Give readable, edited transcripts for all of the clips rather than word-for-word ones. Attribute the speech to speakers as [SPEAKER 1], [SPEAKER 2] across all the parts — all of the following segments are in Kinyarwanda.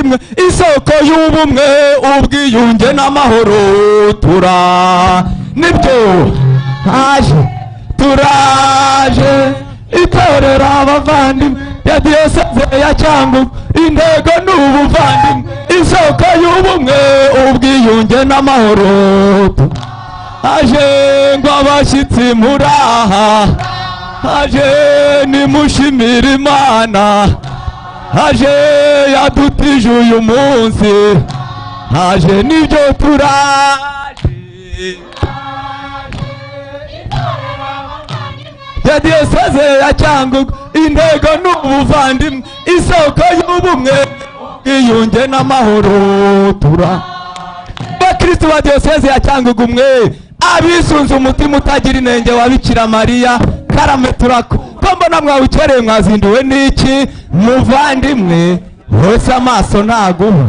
[SPEAKER 1] Isoko y'ubumwe ubwiyunge n'amahoro tura nibyo haje turaje itorero abavandimwe ya diyoseze ya Cyangugu intego ni ubuvandimwe isoko y'ubumwe ubwiyunge n'amahoro haje ngo abashyitsi muraha haje nimushimira Imana haje yadutije uyu munsi haje nibyo turaje ya diyoseze ya Cyangugu intego ni ubuvandimwe isoko y'ubumwe ubwiyunge n'amahoro tura Bakristo ba diyoseze ya Cyangugu mwe abisunze umutima utagira inenge wa Bikira Mariya karame turako ko mbona mwawukereye mwazinduwe n'iki muvandimwe hose amaso ntaguha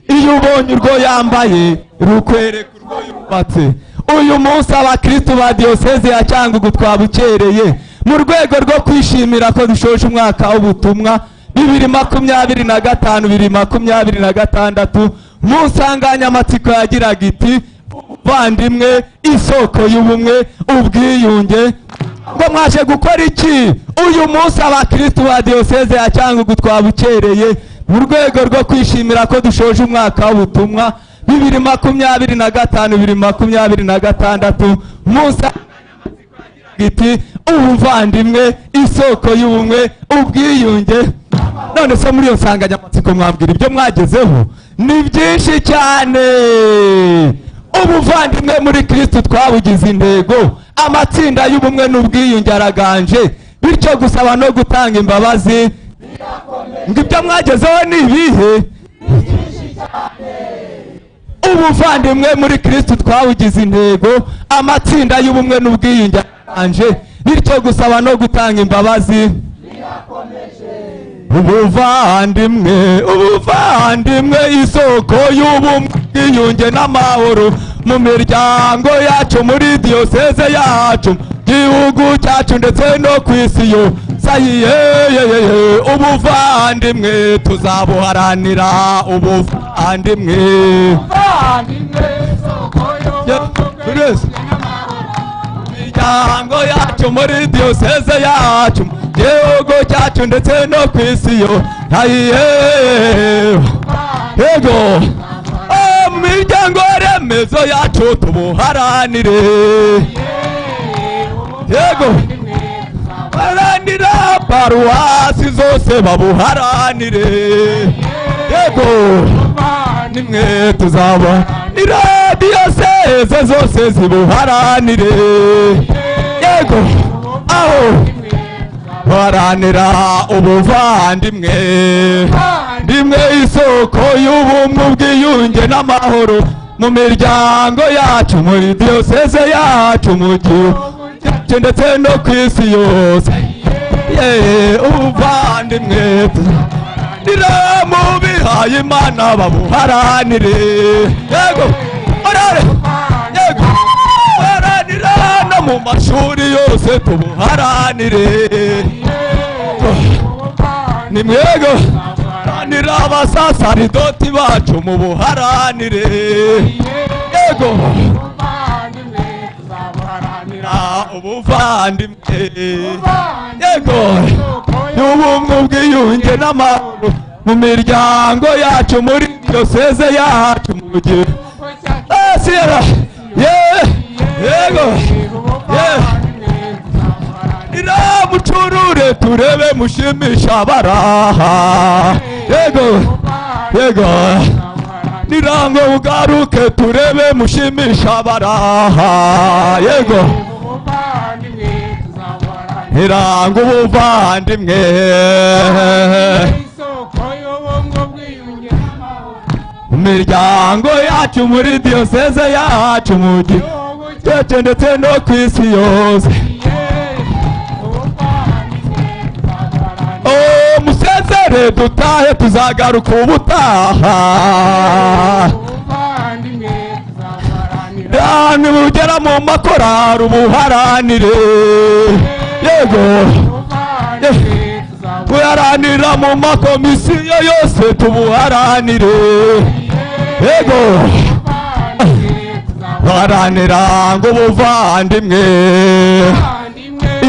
[SPEAKER 1] iyo ubonye urwo yambaye rukwereka urwo yubatse. Uyu munsi abakristo ba diyoseze ya Cyangugu twabukereye mu rwego rwo kwishimira ko dushoje umwaka w'ubutumwa 2025 2026 mu nsanganyamatsiko yagiraga iti ubuvandimwe isoko y'ubumwe ubwiyunge. Ngo mwaje gukora iki? Uyu munsi abakristo ba diyoseze ya Cyangugu twabukereye mu rwego rwo kwishimira ko dushoje umwaka w'ubutumwa 2025 2026 mu iti ubuvandimwe isoko y'ubumwe ubwiyunge. None se muri iyo nsanganyamatsiko mwabwira ibyo mwagezeho? Ni byinshi cyane. Ubuvandimwe muri Kristo twabugize intego, amatsinda y'ubumwe n'ubwiyunge araganje, bityo gusaba no gutanga imbabazi. Ngo ibyo mwagezeho ni ibihe? Ubuvandimwe muri Kristo twabugize intego, amatsinda y'ubumwe n'ubwiyunge araganje, bityo gusaba no gutanga imbabazi. Ubuvandimwe, ubuvandimwe isoko y'ubumwe ubwiyunge n'amahoro mu miryango yacu, muri diyoseze yacu, gihugu cyacu ndetse no ku isi yose. Ubuvandimwe tuzabuharanira, ubuvandimwe miryango yacu, muri diyoseze yacu, gihugu cyacu ndetse no ku isi yose. Yego miryango remezo yacu tubuharanire, yego haranira paruwasi zose babuharanire, yego nimwe tuzaba diyoseze zose zibuharanire, yego aho haranira ubuvandimwe ndimwe isoko y'ubumwe ubwiyunge n'amahoro mu miryango yacu, muri diyoseze yacu, mu gihugu cyacu ndetse no ku isi yose. Ubuvandimwe mu bihaye Imana babuharanire, yego yego haranira no mu mashuri yose tubuharanire, ni mwego haranira abasasaridoti bacu mu buharanire, yego ubuvandimwe, yego y'ubumwe ubwiyunge n'amahoro mu miryango yacu, muri diyoseze yacu, mu gihugu yego iramucurure turebe mushimisha baraha, yego yego nirango ugaruke turebe mushimisha baraha, yego nirango ubuvandimwe miryango yacu, muri diyoseze yacu, mu gihugu cyacu ndetse no ku isi yose. Musezere dutahe tuzagaruka ubutaha, nimugera mu makorari ubuharanire, yego Buharanira mu makomisiyo yose tubuharanire. Yego. Buharanira ngo ubuvandimwe,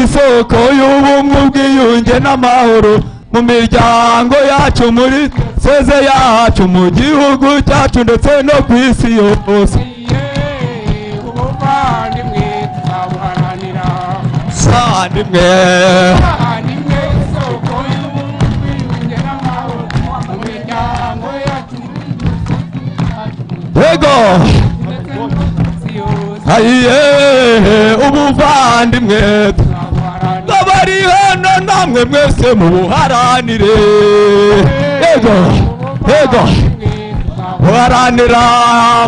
[SPEAKER 1] isoko y'ubumwe ubwiyunge n'amahoro mu miryango yacu, muri seze yacu, mu gihugu cyacu ndetse no ku isi yose. Ubuvandimwe yego ayiye ubuvandimwe abari hano namwe mwese mubuharanire. Yego yego buharanira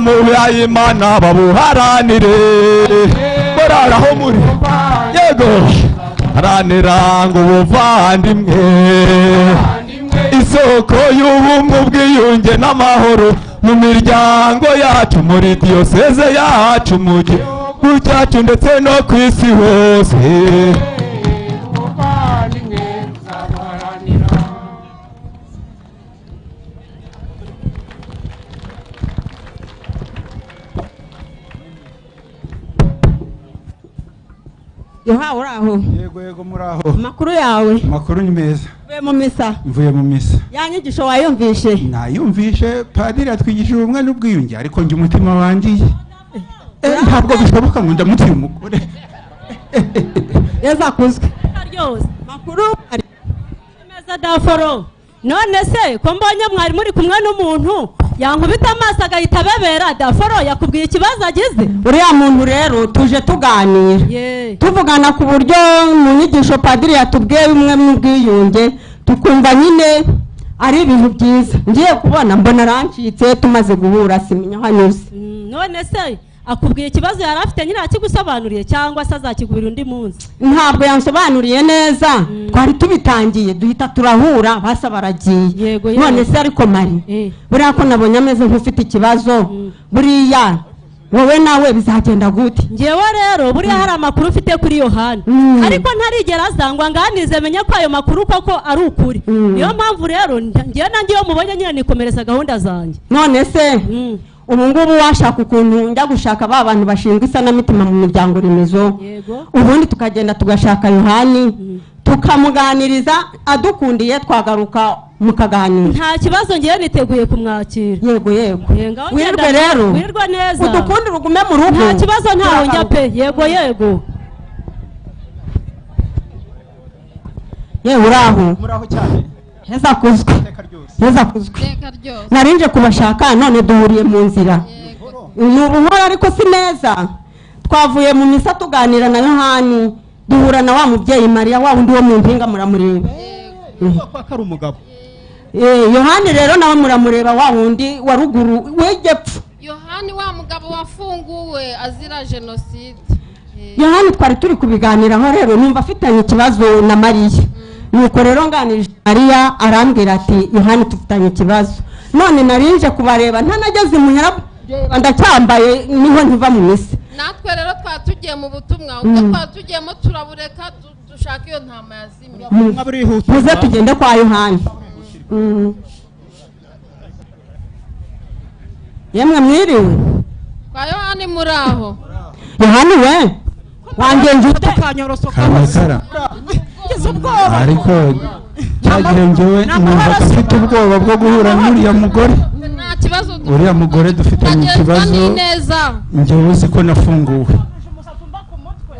[SPEAKER 1] mu by'Imana babuharanire bararaho muri. Yego haranira ngo ubuvandimwe, isoko y'ubumwe ubwiyunge n'amahoro mu miryango yacu, muri diyoseze yacu, mu gihugu cyacu ndetse no ku isi hose.
[SPEAKER 2] Yoha uraho?
[SPEAKER 3] Yego yego muraho.
[SPEAKER 2] Amakuru yawe?
[SPEAKER 3] Amakuru ni meza.
[SPEAKER 2] Mvuye mu misa.
[SPEAKER 3] Mvuye mu misa.
[SPEAKER 2] Ya nyigisho wayumvishe?
[SPEAKER 3] Nayumvishe, padiri atwigishije ubumwe n'ubwiyunge ariko njye umutima wangiye. Ntabwo bishoboka ngo ndamutse umugore.
[SPEAKER 2] Yeza kuzwe.
[SPEAKER 4] Ryose.
[SPEAKER 2] Makuru ari
[SPEAKER 4] meza daforo. None se ko mbonye mwari muri kumwe n'umuntu yankubita amaso agahita abebera daforo yakubwiye ikibazo agize?
[SPEAKER 2] Uriya muntu rero tuje tuganira tuvugana ku buryo mu nyigisho padiri yatubwiye bimwe mu bwiyunge, tukumva nyine ari ibintu byiza. Ngiye kubona mbona arancitse tumaze guhura simenya aho anyuze.
[SPEAKER 4] None se akubwiye ikibazo yari afite nyine akigusobanuriye cyangwa se azakigubira undi munsi?
[SPEAKER 2] Ntabwo yansobanuriye neza, twari tubitangiye duhita turahura basa baragiye. None se ariko Mari buriya ko nabonye ameze nk'ufite ikibazo, buriya wowe nawe bizagenda gute?
[SPEAKER 4] Ngewe rero buriya hari amakuru ufite kuri Yohani ariko ntarigera azangwa nganize menye ko ayo makuru koko ari ukuri. Niyo mpamvu rero ngewe nanjye iyo mubonye nyine nikomereza gahunda zanjye.
[SPEAKER 2] None se ubu ngubu washaka ukuntu njya gushaka ba bantu bashinzwe isanamitima mu miryango remezo, ubundi tukagenda tugashaka Yohani tukamuganiriza, adukundiye twagaruka mukaganira.
[SPEAKER 4] Nta kibazo ngiye niteguye kumwakira.
[SPEAKER 2] Yego yego. Wirwe rero.
[SPEAKER 4] Wirwe neza.
[SPEAKER 2] Udukundire ugume mu rugo.
[SPEAKER 4] Nta kibazo ntaho njya pe. Yego yego.
[SPEAKER 2] Yewe uraho.
[SPEAKER 3] Muraho cyane.
[SPEAKER 2] Heza kuzwe. Heza kuzwe. Narinje kubashaka none duhuriye mu nzira. Ni ubuhoro ariko si neza. Twavuye mu misa tuganira na Yohani, duhura na wa mubyeyi Mariya wa wundi wo mu mpinga muramureba.
[SPEAKER 3] Kwa umugabo.
[SPEAKER 2] Yohani rero nawe muramureba wa wundi wa ruguru w'egepfo.
[SPEAKER 5] Yohani wa mugabo wafunguwe azira jenoside.
[SPEAKER 2] Yohani twari turi kubiganiraho rero numva afitanye ikibazo na Mariya. Nuko rero nganirije Mariya arambwira ati Yohani tufitanye ikibazo. None narinje kubareba ntanageze muhira ndacyambaye niho ntiva mu misa.
[SPEAKER 5] Natwe rero twatugiye mu butumwa ubwo twatugiyemo turabureka dushaka iyo ntama yazimiye.
[SPEAKER 2] Muze tugende kwa Yohani. Yemwe mwiriwe.
[SPEAKER 5] Kwa Yohani muraho.
[SPEAKER 2] Yohani we wangenje ute?
[SPEAKER 3] Ariko cyagihe njyewe numva mfite ubwoba bwo guhura n'uriya mugore. Uriya mugore dufitanye ikibazo, njyewe uzi ko nafunguwe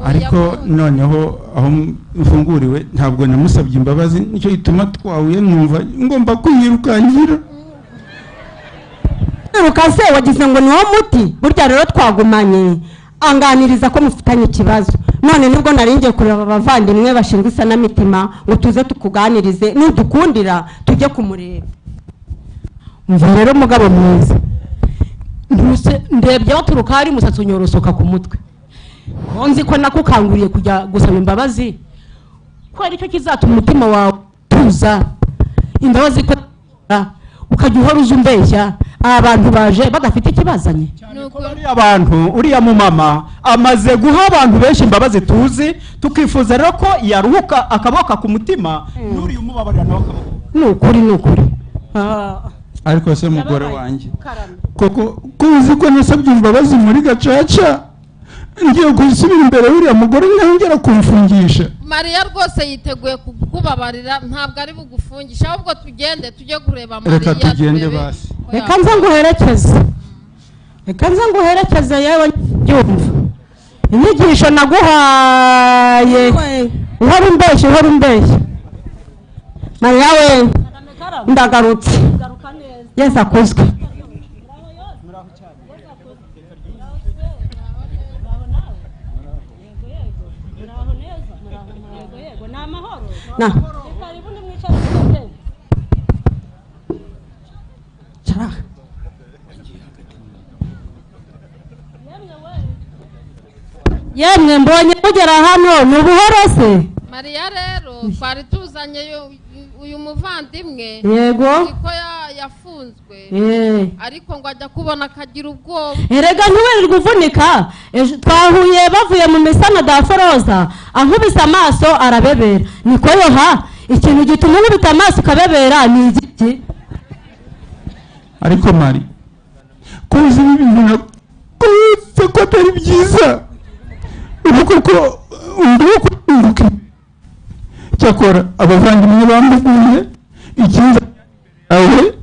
[SPEAKER 3] ariko noneho aho mfunguriwe ntabwo namusabye imbabazi, nicyo gituma twahuye numva ngomba kwiyirukankira.
[SPEAKER 2] Kwiruka se wagize ngo niwo muti? Burya rero twagumanye anganiriza ko mufitanye ikibazo. None nibwo naringiye kureba abavandimwe bashinzwe isanamitima ngo tuze tukuganirize, nudukundira tujye kumureba.
[SPEAKER 6] Umva rero mugabo mwiza, ndebye waturuka hari umusatsi unyorosoka ku mutwe. Nzi ko nakukanguriye kujya gusaba imbabazi ko aricyo kizatuma umutima wawe tuza. Imbabazi ko ukajya uhora uzumbeshya Abantu baje badafite ikibazanye.
[SPEAKER 7] Abantu uriya mumama amaze guha abantu benshi imbabazi tuzi, tukifuza rero ko yaruhuka akaboka ku mutima n'uriya umubabarira nawe akaboka.
[SPEAKER 6] Ni ukuri.
[SPEAKER 3] Ariko se mugore wanjye koko kuzi ko nasabye imbabazi muri gacaca, ngiye gusubira imbere y'uriya mugore ntongera kumfungisha.
[SPEAKER 5] Mariya rwose yiteguye kukubabarira, ntabwo ari bugufungisha, ahubwo tugende tujye kureba Mariya.
[SPEAKER 3] Reka tugende basi.
[SPEAKER 6] Reka nze nguherekeze yewe byumva. Inyigisho naguhaye uhora umbeshya.
[SPEAKER 2] Mariya we ndagarutse. Yesu akuzwe. Na. Chara.
[SPEAKER 4] Yemwe mbonye kugera hano ni ubuhoro se?
[SPEAKER 5] Mariya rero twari tuzanye uyu muvandimwe.
[SPEAKER 4] Yego.
[SPEAKER 5] Ko yafunzwe. Ariko ngo ajya kubona akagira ubwoba.
[SPEAKER 4] Erega ntiwirirwe uvunika. Twahuye bavuye mu misana da Foroza, ankubise amaso arabebera. Niko yoha, ikintu gituma unkubita amaso ukabebera ni igiki?
[SPEAKER 3] Ariko Mari, kuzi ibintu nakuze ko atari byiza. Ubu koko unduka. Cyakora abavandimwe bambuguye ikiza awe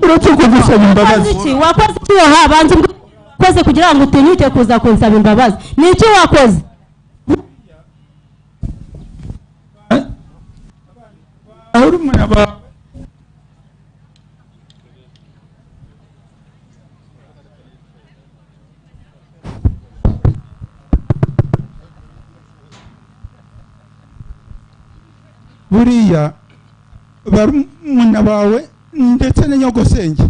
[SPEAKER 3] uretse kugusaba imbabazi.
[SPEAKER 4] Wakoze iki yoha? Banza ukoze kugira ngo utinyuke kuza kunsaba imbabazi. Ni iki wakoze?
[SPEAKER 3] Buriya barumuna bawe ndetse na nyogosenge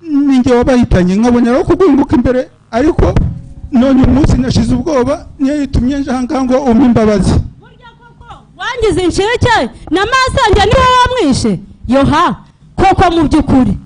[SPEAKER 3] ninjye wabahitanye, nkaboneraho kugunguka imbere, ariko none uyu munsi nashize ubwoba, niyo yitumye nje ahangaha ngo umpe imbabazi.
[SPEAKER 4] Wangize incike na masenge niwe wamwishe yoha. Koko mu by'ukuri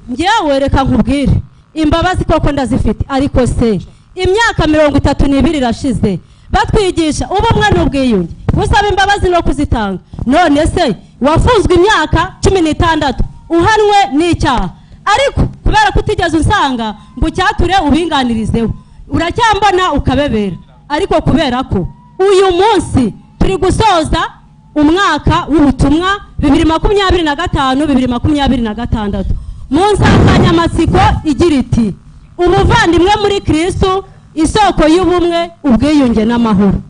[SPEAKER 4] njyewe reka nkubwire, imbabazi koko ndazifite, ariko se imyaka 32 irashize batwigisha ubumwe n'ubwiyunge, gusaba imbabazi no kuzitanga. None se wafunzwe imyaka 16 uhanwe n'icyaha, ariko kubera kutigeze unsanga ngo ucyature ubinganirizeho, uracyambona ukabebera. Ariko kubera ko uyu munsi turi gusoza umwaka w'ubutumwa 2025 2026 mu nsanganyamatsiko igira iti ubuvandimwe muri Kristo, isoko y'ubumwe, ubwiyunge n'amahoro.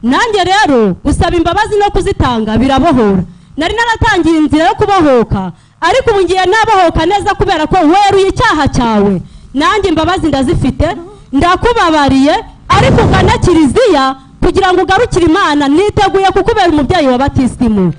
[SPEAKER 4] Nanjye rero gusaba imbabazi no kuzitanga birabohora. Nari naratangiye inzira yo kubohoka, ariko ubu ngiye nabohoka neza kubera ko weruye icyaha cyawe. Nanjye imbabazi ndazifite, ndakubabariye, ariko ugana kiliziya kugira ngo ugarukire Imana. Niteguye kukubera umubyeyi wa batisimu.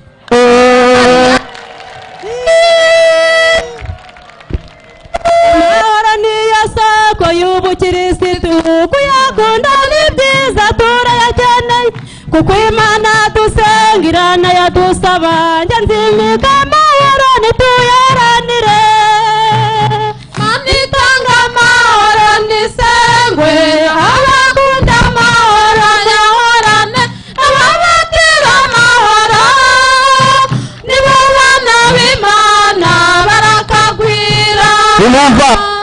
[SPEAKER 4] Amahoro niyo soko y'ubukirisitu, kuyakunda ni byiza turayakeneye, kuko Imana dusenga iranayadusaba. Njye nzimika amahoro ntituyaranire.
[SPEAKER 5] Mana itanga amahoro nisengwe, abakunda amahoro nyahorane, ababatira amahoro nibo bana b'Imana barakagwira.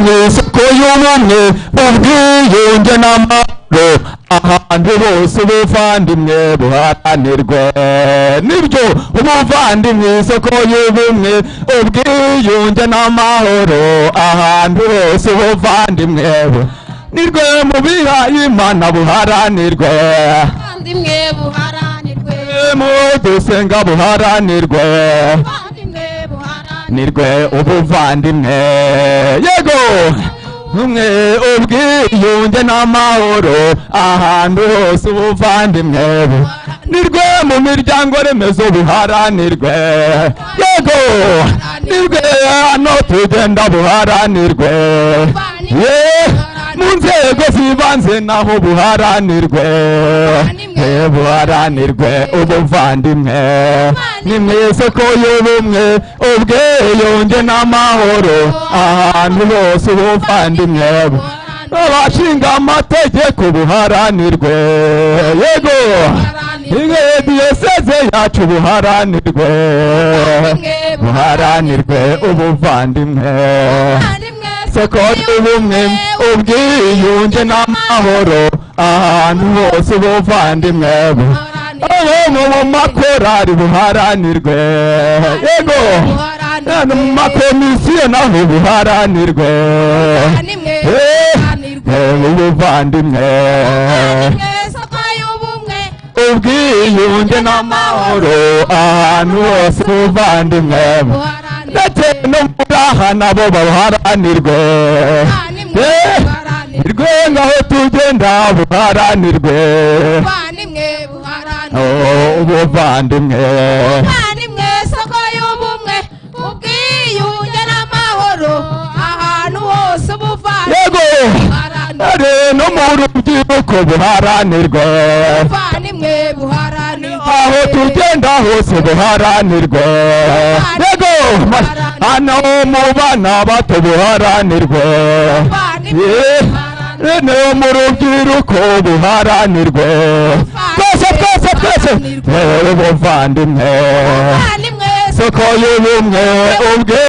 [SPEAKER 1] Isoko y'ubumwe, ubwiyunge n'amahoro, ahantu hose ubuvandimwe buharanirwe. Nibyo, ubuvandimwe, isoko y'ubumwe, ubwiyunge n'amahoro, ahantu hose ubuvandimwe nirwe mu bihaye Imana buharanirwe.
[SPEAKER 5] Ubuvandimwe buharanirwe,
[SPEAKER 1] mu dusenga buharanirwe, nirwe ubuvandimwe. Yego, umwe, ubwiyunge n'amahoro, ahantu hose ubuvandimwe nirwe mu miryango remezo buharanirwe. Yego, nirwe hano tugenda buharanirwe. Mu nzego zibanze naho buharanirwe, buharanirwe ubuvandimwe. Ni mu isoko y'ubumwe, ubwiyunge n'amahoro, ahantu hose ubuvandimwe. Abashinga amategeko buharanirwe, yego diyoseze yacu buharanirwe, buharanirwe ubuvandimwe. Soko y'ubumwe, ubwiyunge n'amahoro, ahantu hose ubuvandimwe. Mu makorari buharanirwe, yego mu makomisiyo naho buharanirwe, ubuvandimwe, ubwiyunge n'amahoro, ahantu hose ubuvandimwe. Ndetse no muri aha nabo baharanirwe, rwenga aho tugenda buharanirwe, ubuvandimwe.
[SPEAKER 5] Soko y'ubumwe, ubwiyunge n'amahoro, ahantu hose ubuvandimwe.
[SPEAKER 1] Yego no mu rubyiruko buharanirwe, aho tugenda hose buharanirwe. Yego hano mu bana bato buharanirwe, no mu rubyiruko buharanirwe. Twese twese twese ubuvandimwe, soko y'ubumwe, ubwe